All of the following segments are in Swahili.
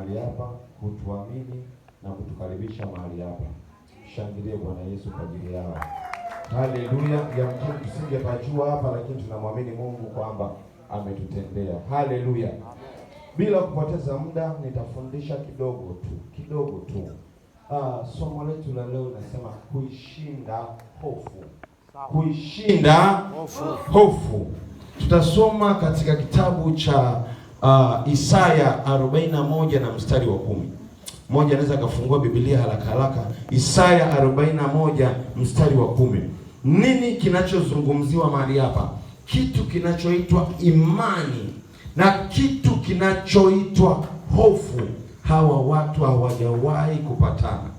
mahali hapa, kutuamini na kutukaribisha mahali hapa. Shangilie Bwana Yesu kwa ajili yao. Haleluya! Yamkini tusingepajua hapa, lakini tunamwamini Mungu kwamba ametutendea. Haleluya! Bila kupoteza muda, nitafundisha kidogo tu, kidogo tu. Somo letu la leo linasema kuishinda hofu, kuishinda hofu. Tutasoma katika kitabu cha Isaya 41 na mstari wa 10. Mmoja anaweza akafungua Biblia haraka haraka. Isaya 41 mstari wa 10. Nini kinachozungumziwa mahali hapa? Kitu kinachoitwa imani na kitu kinachoitwa hofu. Hawa watu hawajawahi kupatana.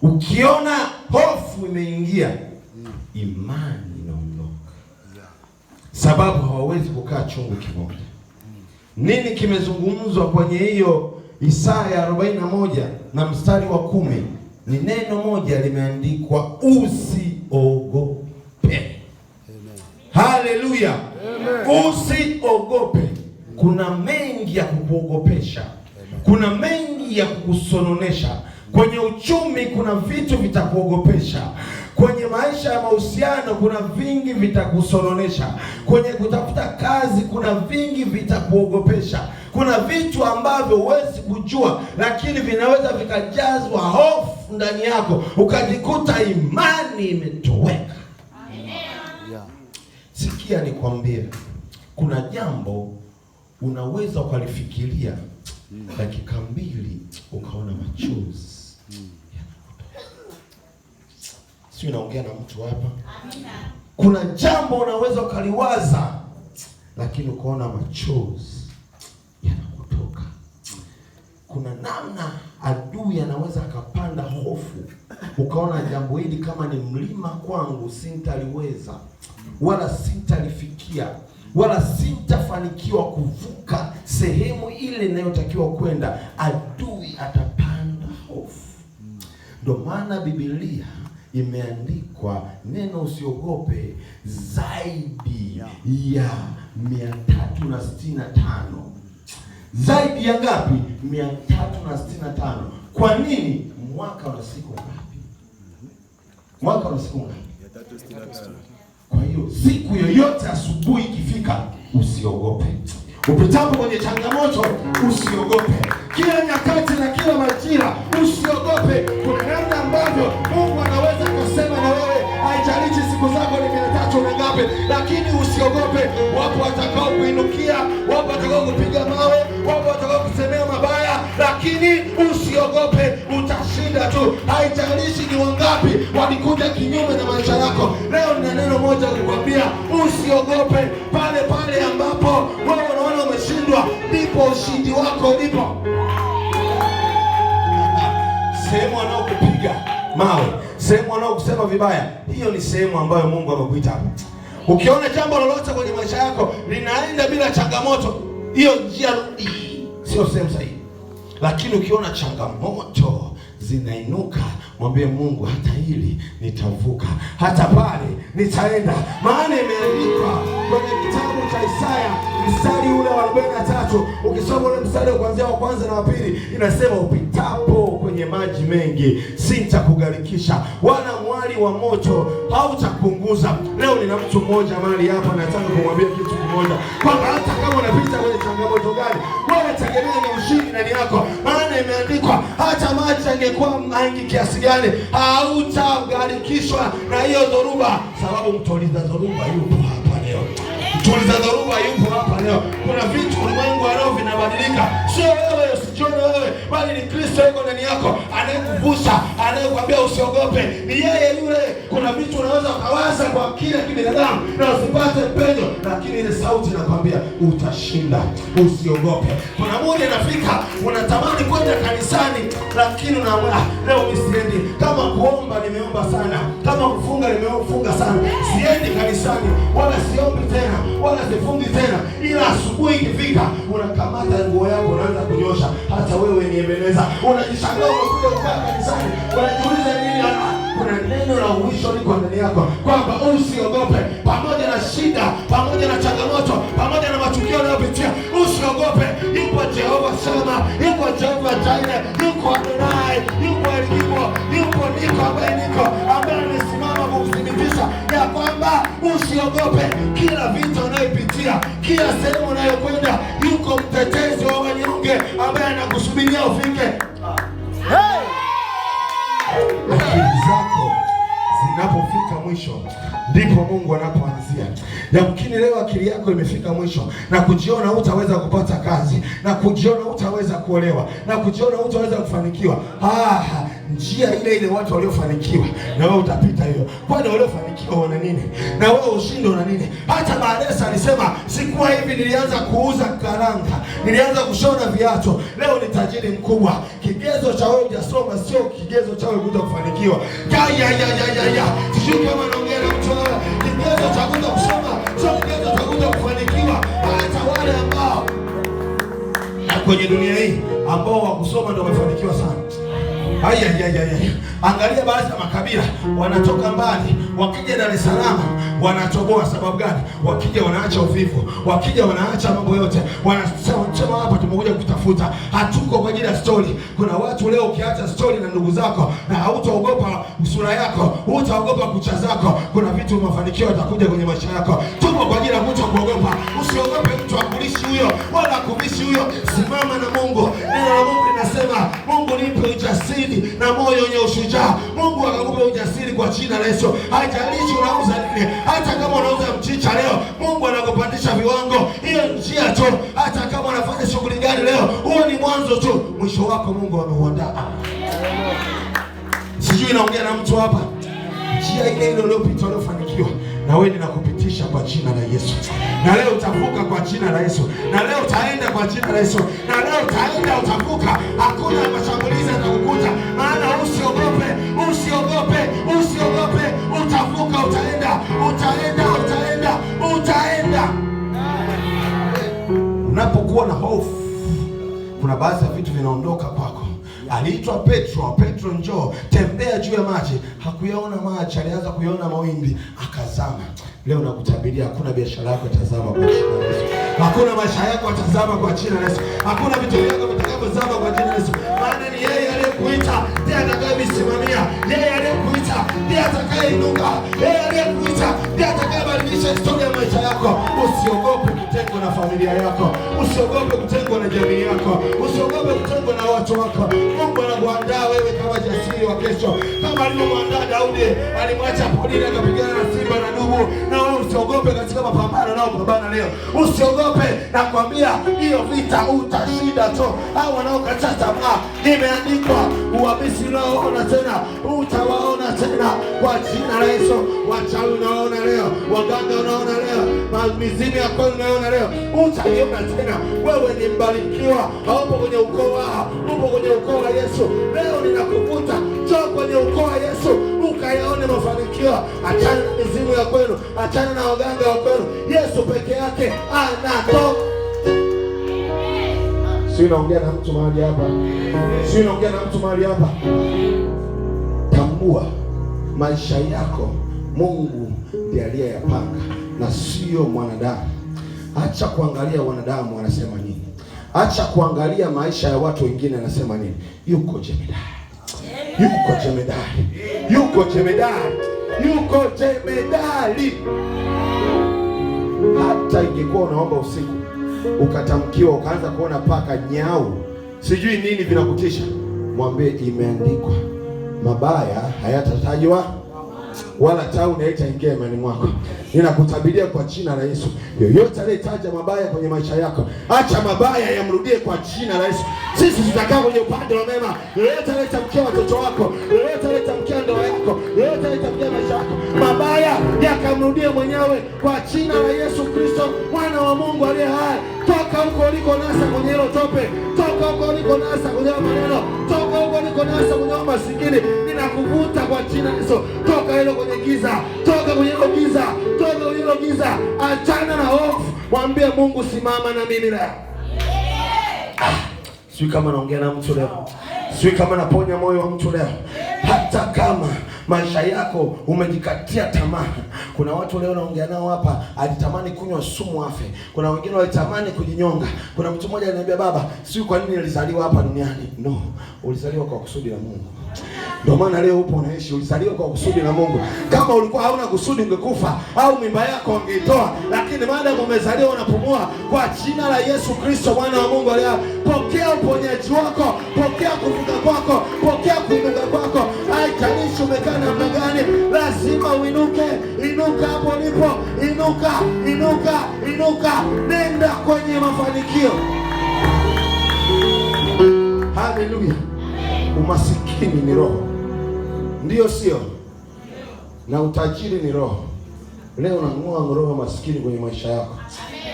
Ukiona hofu imeingia, imani inaondoka, sababu hawawezi kukaa chungu kimoja. Nini kimezungumzwa kwenye hiyo Isaya 41 na mstari wa 10? Ni neno moja limeandikwa, usiogope. Haleluya, usiogope. Kuna mengi ya kukuogopesha, kuna mengi ya kukusononesha. Kwenye uchumi kuna vitu vitakuogopesha. Kwenye maisha ya mahusiano kuna vingi vitakusononesha. Kwenye kutafuta kazi kuna vingi vitakuogopesha. Kuna vitu ambavyo huwezi kujua, lakini vinaweza vikajazwa hofu ndani yako, ukajikuta imani imetoweka. Sikia nikwambie, kuna jambo unaweza ukalifikiria dakika mbili ukaona machozi yanakutoka. Sio, naongea na mtu hapa? Kuna jambo unaweza ukaliwaza, lakini ukaona machozi yanakutoka. Kuna namna adui anaweza akapanda hofu, ukaona jambo hili kama ni mlima kwangu, sintaliweza wala sintalifikia wala sintafanikiwa kuvuka sehemu ile inayotakiwa kwenda. Adui atapanda hofu. Ndio maana Biblia imeandikwa neno usiogope zaidi ya 365. Zaidi ya ngapi? 365. Kwa nini? Mwaka una siku ngapi? Mwaka una siku ngapi? Kwa hiyo siku yoyote asubuhi ikifika, usiogope. Upitapo kwenye changamoto, usiogope. Kila nyakati na kila majira, usiogope. Kuna namna ambavyo Mungu anaweza kusema na wewe, haijalishi siku zako ni 300 na ngapi, lakini usiogope. Wapo watakao kuinukia, wapo watakao kupiga mawe, wapo watakao kusemea mabaya, lakini usiogope, utashinda tu. Haijalishi ni wangapi walikuja kinyume na maisha yako. Leo nina neno moja kukwambia, usiogope. Pale pale ambapo wewe unaona umeshindwa, ndipo ushindi wako ulipo. Sehemu wanaokupiga mawe, sehemu wanaokusema vibaya, hiyo ni sehemu ambayo Mungu amekuita hapo. Ukiona jambo lolote kwenye maisha yako linaenda bila changamoto, hiyo njia rudi, sio sehemu sahihi. Lakini ukiona changamoto zinainuka, mwambie Mungu, hata hili nitavuka, hata pale nitaenda. Maana imeandikwa kwenye kitabu cha Isaya mstari ule wa 43, ukisoma ule mstari wa kuanzia wa kwanza na wa pili, inasema upitapo kwenye maji mengi sitakugarikisha, wala mwali wa moto hautakuunguza. Leo nina mtu mmoja mahali hapa, nataka kumwambia kitu kimoja, kwamba hata kama unapita kwenye changamoto gani, wewe tegemea ni ushindi ndani yako, maana imeandikwa hata maji yangekuwa mengi kiasi gani, hautagharikishwa na hiyo dhoruba, sababu mtuliza dhoruba yupo hapa leo. Mtuliza dhoruba yupo hapa leo. Kuna vitu ulimwengu wa roho vinabadilika, sio wewe, usijione wewe, bali ni Kristo yuko ndani yako, anayekuvusha, anayekwambia usiogope, ni yeye yule. Kuna vitu unaweza ukawaza kwa akili ya kibinadamu na usipate mpenyo, lakini ile sauti inakwambia utashinda, usiogope. Kuna muda inafika unatamani kwenda kanisani, lakini unaamua leo mimi siendi. Kama kuomba nimeomba sana, kama kufunga nimefunga sana, siendi kanisani wala siombi tena wala sifungi tena. Ila asubuhi ikifika, unakamata nguo yako unaanza kunyosha. Hata wewe ni Ebeneza, unajishangaa umekuja kukaa kanisani, unajiuliza nini? Kuna neno la uwisho liko ndani yako kwamba usiogope, pamoja na shida, pamoja na changamoto, pamoja na matukio unayopitia, usiogope. Yupo Jehova Shama, yuko ufike, ambaye anakusubiria ufike. Akili zako zinapofika mwisho ndipo Mungu anapoanzia. Yamkini leo akili yako imefika mwisho na kujiona hutaweza kupata kazi, na kujiona hutaweza kuolewa, na kujiona hutaweza kufanikiwa. Njia ile ile watu waliofanikiwa na wewe utapita hiyo. Kwani waliofanikiwa wana nini? Na wewe ushinde una nini? Hata Baresa alisema sikuwa hivi, nilianza kuuza karanga, nilianza kushona viatu, leo ni tajiri mkubwa. Kigezo cha wewe hujasoma sio kigezo cha wewe kuto kufanikiwa. Ya. Sijui kama naongea na mtu wewe. Kigezo cha kuto kusoma sio kigezo cha kuto kufanikiwa. Hata wale ambao na kwenye dunia hii ambao wakusoma ndio wamefanikiwa sana. Ay. Angalia baadhi ya makabila wanatoka mbali, wakija Dar es Salaam wanatoboa. Sababu gani? Wakija wanaacha uvivu, wakija wanaacha mambo yote, wanasema hapa tumekuja kutafuta, hatuko kwa ajili ya story. Kuna watu leo ukiacha story na ndugu zako na hautaogopa sura yako, hutaogopa kucha zako, kuna vitu mafanikio yatakuja kwenye maisha yako. Tuko kwa ajili ya mtu kuogopa. Usiogope mtu akulishi huyo wala akuvishi huyo, simama na Mungu. Neno la Mungu linasema, Mungu nipe ujasiri na moyo wenye ushujaa. Mungu akakupa ujasiri kwa jina la Yesu. Haijalishi unauza nini, hata kama unauza mchicha leo, Mungu anakupandisha viwango. Hiyo njia tu. Hata kama unafanya shughuli gani leo, huo ni mwanzo tu, mwisho wako Mungu ameuandaa. Sijui naongea na mtu hapa. Njia ile ile uliyopita uliofanikiwa, na wewe ninakupitisha kwa jina la Yesu. Na leo utavuka kwa jina la Yesu. Na leo utaenda kwa jina la Yesu. Na leo utaenda, utavuka. Hakuna mashambulizi yatakukuta. Maana usiogope, usiogope, usiogope. Utavuka, utaenda, utaenda, utaenda, utaenda. Unapokuwa na hofu, kuna baadhi ya vitu vinaondoka kwako. Aliitwa Petro, Petro njoo, tembea juu ya maji. Hakuyaona maji, alianza kuyaona mawimbi, akazama. Leo nakutabiria hakuna biashara yako itazama kwa jina la Yesu. Hakuna maisha yako yatazama kwa jina la Yesu. Hakuna vitu vyako vitakavyozama kwa jina la Yesu. Maana ni yeye aliyekuita ndiye atakayevisimamia. Yeye aliyekuita ndiye atakayeinuka. Yeye aliyekuita ndiye atakayebadilisha historia ya maisha yako. Usiogope kutengwa na familia yako. Usiogope kutengwa na jamii yako. Usiogope kutengwa na watu wako. Mungu anakuandaa wewe kama jasiri wa kesho. Kama alivyomwandaa Daudi, alimwacha porini akapigana na simba na dubu. Na wewe usiogope katika mapambano nao pambana leo. Usiogope, nakwambia hiyo vita utashinda tu. Hao wanaokata tamaa, imeandikwa uabisi unaoona tena utawaona tena kwa jina la Yesu. Wachawi unaona leo, waganga unaona leo, mizimu ya kwenu unaona leo, utaiona tena. Wewe ni mbarikiwa, haupo kwenye ukoo wao, upo kwenye ukoo wa Yesu. Leo ninakuvuta, njoo kwenye ukoo wa Yesu ukayaone mafanikio. Achana na mizimu ya kwenu, achana na waganga wa kwenu. Yesu peke yake anatoka. Sio naongea na mtu mahali hapa. Sio naongea na mtu mahali hapa. Tambua maisha yako Mungu ndiye aliyeyapanga na sio mwanadamu. Acha kuangalia wanadamu wanasema nini. Acha kuangalia maisha ya watu wengine wanasema nini. Yuko jemedari. Yuko jemedari. Yuko jemedari. Yuko jemedari. Hata ingekuwa unaomba usiku ukatamkiwa ukaanza kuona paka, nyau, sijui nini vinakutisha, mwambie imeandikwa, mabaya hayatatajwa wala tauni haitaingia imani mwako. Ninakutabiria kwa jina la Yesu, yoyote aliyetaja mabaya kwenye maisha yako, acha mabaya yamrudie kwa jina la Yesu. Sisi tutakaa kwenye upande wa mema. Yoyote aliyetamkia watoto wako, yoyote aliyetamkia ndoa yako, yoyote aliyetamkia maisha yako, mabaya yakamrudie mwenyewe kwa jina la Yesu Kristo, mwana wa Mungu aliye hai. Toka huko uliko nasa kwenye hilo tope, toka huko uliko nasa kwenye maneno, toka huko uliko nasa kwenye masikini. Ninakuvuta kwa jina la Yesu, toka hilo kwenye giza, toka kwenye hilo giza, toka kwenye hilo giza. Achana na hofu, mwambie Mungu, simama na mimi leo. Sijui kama naongea na mtu leo. Sijui kama naponya moyo wa mtu leo. Hata kama maisha yako umejikatia tamaa. Kuna watu leo naongea nao hapa, alitamani kunywa sumu afe. Kuna wengine walitamani kujinyonga. Kuna mtu mmoja aliniambia, baba, sijui kwa nini nilizaliwa hapa duniani. No, ulizaliwa kwa kusudi la Mungu. Ndio maana leo upo unaishi, ulizaliwa kwa kusudi la Mungu. Kama ulikuwa hauna kusudi ungekufa au mimba yako ungeitoa, lakini maadamu umezaliwa unapumua, kwa jina la Yesu Kristo mwana wa Mungu aliye, pokea uponyaji wako, pokea kuvuka kwako, pokea kuinuka kwako. Haijalishi umekaa namna gani, lazima uinuke. Inuka hapo ulipo, inuka, inuka, inuka, nenda kwenye mafanikio. Haleluya! Umasikini ni roho, ndiyo sio? Na utajiri ni roho. Leo nang'oa roho masikini kwenye maisha yako,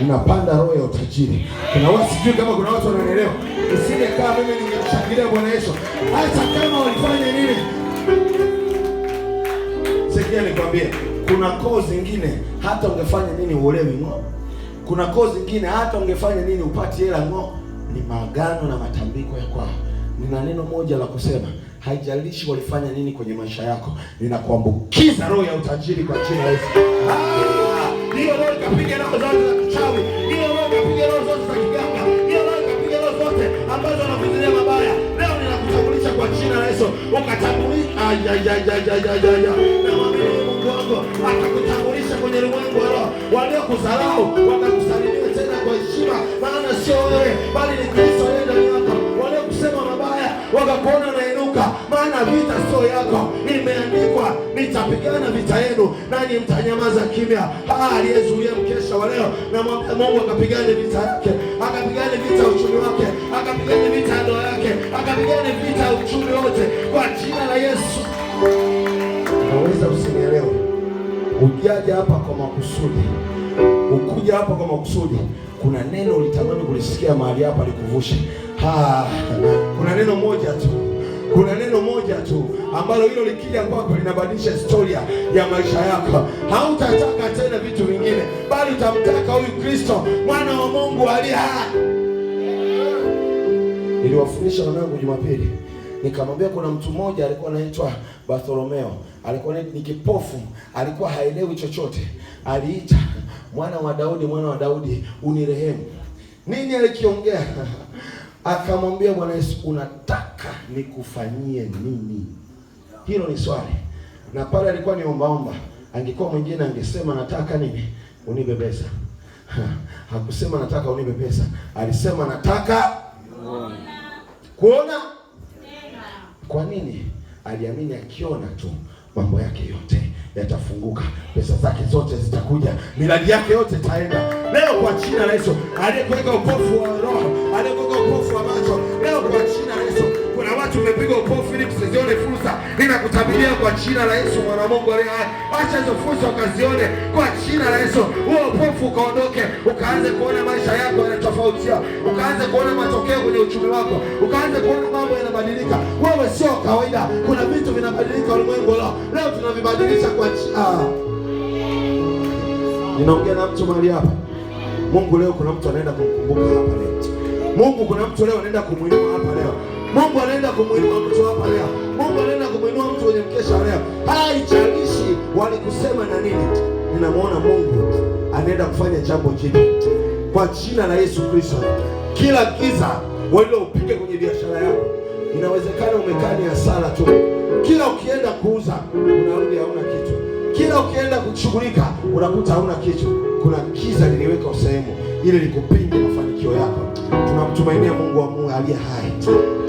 unapanda roho ya utajiri. Kuna watu, sijui kama kuna watu wananielewa. Usingekaa mimi ningemshangilia Bwana Yesu hata kama walifanya nini. Sikia nikwambie, kuna koo zingine hata ungefanya nini uolewi ng'o. Kuna koo zingine hata ungefanya nini upati hela ng'o. Ni maagano na matambiko ya kwao. Nina neno moja la kusema, haijalishi walifanya nini kwenye maisha yako, ninakuambukiza roho ya utajiri kwa jina la Yesu. Hiyo roho ikapiga roho zote za kichawi, hiyo roho ikapiga roho zote za kiganga, hiyo roho ikapiga roho zote ambazo wanakuzulia mabaya. Leo ninakutambulisha kwa jina la Yesu, ukatambulika. Namwamini Mungu wangu akakutambulisha kwenye ulimwengu wa roho. Waliokudharau wakakusalimia tena kwa heshima, maana sio wewe bali ni Kristo aliye ndani yako. Waliokusema mabaya wakakuona nainuka, maana vita sio yako. Imeandikwa, nitapigana vita yenu nanyi mtanyamaza kimya. Aliyezuia mkesha wa leo, na Mungu akapigane vita yake, akapigane vita ya uchumi wake, akapigane vita ya ndoa yake, akapigane vita ya uchumi wote kwa jina la Yesu. Unaweza usinielewe, ujaja hapa kwa makusudi, ukuja hapa kwa makusudi. Kuna neno ulitamani kulisikia mahali hapa likuvushe. Kuna neno moja tu, kuna neno moja tu ambalo hilo likija kwako linabadilisha historia ya maisha yako. Hautataka tena vitu vingine, bali utamtaka huyu Kristo mwana wa Mungu aliye hai. Niliwafundisha wanangu Jumapili, nikamwambia kuna mtu mmoja alikuwa anaitwa Bartholomeo, alikuwa ni kipofu, alikuwa haelewi chochote. Aliita, mwana wa Daudi, mwana wa Daudi, unirehemu. Nini alikiongea? Akamwambia Bwana Yesu, unataka nikufanyie nini? Hilo ni swali. Na pale alikuwa ni ombaomba. Angekuwa mwingine angesema nataka nini? Unipe pesa. Hakusema nataka unipe pesa. Alisema nataka kuona. Kwa nini? Aliamini akiona tu mambo yake yote yatafunguka, pesa zake zote zitakuja, miradi yake yote itaenda. Leo kwa jina la Yesu, aliyekuweka upofu wa roho, aliyekuweka upofu wa macho, leo kwa jina la Yesu, kuna watu umepigwa upofu ili msizione fursa. Ninakutabiria kwa jina la Yesu mwana wa Mungu aliye hai, acha hizo fursa ukazione kwa jina la Yesu. Huo upofu ukaondoke, ukaanze kuona maisha yako yanatofautia, ukaanze kuona matokeo kwenye uchumi wako, ukaanze kuona mambo yanabadilika. Wewe sio kawaida, kuna vitu vinabadilika ulimwengu leo. Leo tunavibadilisha kwa Ninaongea na mtu mahali hapa. Mungu leo kuna mtu anaenda kumkumbuka hapa leo. Mungu kuna mtu leo anaenda kumuinua hapa leo. Mungu anaenda kumuinua mtu hapa leo. Mungu anaenda kumuinua mtu kwenye mkesha leo. Haijalishi walikusema na nini. Ninamuona Mungu anaenda kufanya jambo jipya kwa jina la Yesu Kristo. Kila giza walilopiga kwenye biashara yako, inawezekana umekaa ni hasara tu. Kila ukienda kuuza unarudi hauna kitu. Kila ukienda kushughulika unakuta hauna kitu. Kuna giza liliweka sehemu ili likupinge mafanikio yako. Tunamtumainia Mungu wa Mungu aliye hai.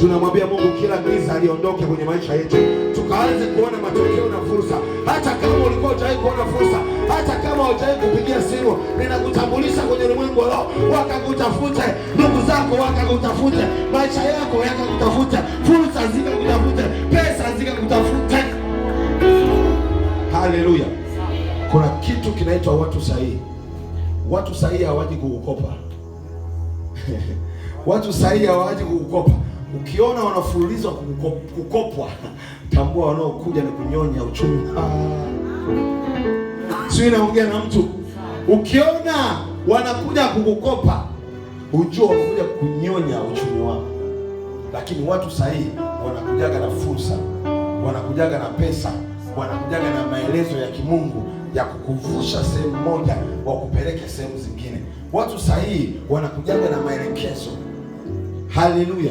Tunamwambia Mungu kila giza aliondoke kwenye maisha yetu, tukaanze kuona matokeo na fursa. Hata kama ulikuwa hujawahi kuona fursa, hata kama hujawahi kupigia simu, ninakutambulisha kwenye ulimwengu wa roho. Wakakutafute, ndugu zako wakakutafute, maisha yako yakakutafute, fursa zikakutafute, pesa zikakutafute. Haleluya. Kuna kitu kinaitwa watu sahihi. Watu sahihi hawaji kukukopa. Watu sahihi hawaji kukukopa. Ukiona wanafululizwa kukopwa, tambua wanaokuja ni kunyonya uchumi. Sio, naongea na mtu. Ukiona wanakuja kukukopa, ujue wanakuja kunyonya uchumi wako. Lakini watu sahihi wanakujaga na fursa, wanakujaga na pesa, wanakujaga na maelezo ya kimungu ya kukuvusha sehemu moja wakupeleke sehemu zingine. Watu sahihi wanakujaga na maelekezo. Haleluya.